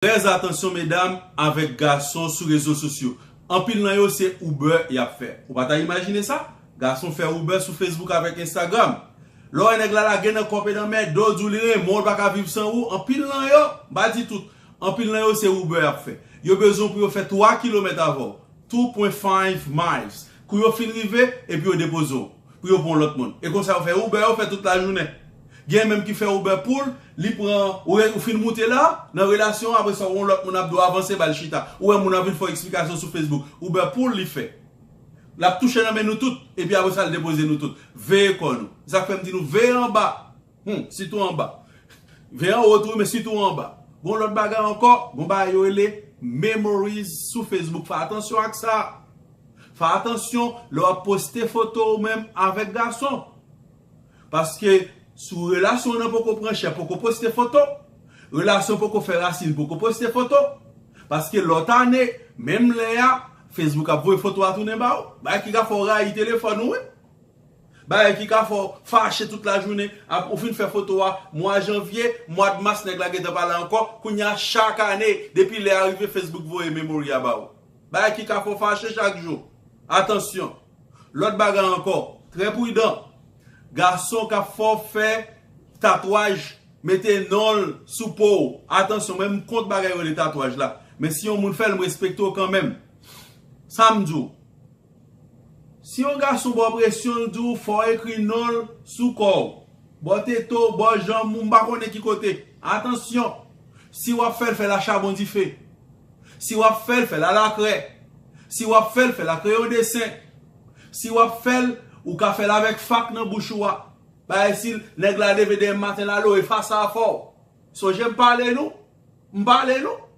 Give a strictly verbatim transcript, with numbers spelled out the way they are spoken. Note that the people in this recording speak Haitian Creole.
Trè atansyon medam avèk gason sou rezo sosyo. Anpil nan yo se Uber y ap fè. Ou pa ta imajine sa? Gason fè Uber sou Facebook avèk Instagram. Lè w wè nèg la lage nan kòpe nan mèdo, di w li renmen w, l pa ka viv san ou. Anpil nan yo, m pa di tout, anpil nan yo se Uber y ap fè. Yo bezwen pou yo fè twa kilomèt avè w, two point five miles. Kou yo fin rive, epi yo depoze w pou yo pran lòt moun. E konsa yo fè Uber, yo fè tout lajounen. Gen menm ki fè Uber pou l, li pran, ou, ou fin moute la, nan relasyon, apre sa, yon lòt moun ap dwe avanse, ba l chita. Ou wè moun nan vin fè w eksplikasyon sou Facebook. Uber pou l, li fè. L ap touche nan men nou tout, epi apre sa, l depoze nou tout. Veye kò nou. Sa k fè m di nou, veye anba. Hmm, sitou anba. Veye anwo tou, men sitou anba. Gon lòt bagay ankò, gon bagay yo rele memories sou Facebook. Fè atansyon ak sa. Fè atansyon lè w ap poste foto ou menm avèk gason. Paske sou relasyon nan poko pran chè, poko poste foto. Relasyon poko fè rasin, poko poste foto. Paske lòt ane, menm lè a, Facebook ap voye foto a tounen ba ou. Bagay ki ka fè w rayi telefòn ou, wi. Bagay ki ka fè w fache tout lajounen. Ap, ou fin fè foto a mwa janvye, mwa d mas, nèg la gentan pa la ankò. Kounye a, chak ane, depi lè a rive, Facebook voye memory a ba ou. Bagay ki ka fè w fache chak jou. Atansyon. Lòt bagay ankò, trè pridan. Gason k ap fè w fè tatwaj, mete non l sou po w. Atansyon, mwen m kont bagay yo rele tatwaj la. Men si yon moun fè l, m respekte w kanmenm. Sa m di w, si yon gason ba w presyon, l di w fò w ekri non l sou kò w, bò tete w, bò janm ou, m pa konnen ki kote. Atansyon! Si w ap fè l, fè l a chabon dife. Si w ap fè l, fè l a lakrè. Si w ap fè l, fè l a kreyon desen. Si w ap fè l, ou ka fè l avèk fak nan bouch ou a. Bagay si nèg la leve demen maten la, l ore fas a fò w. Sonje m pale nou. M pale nou.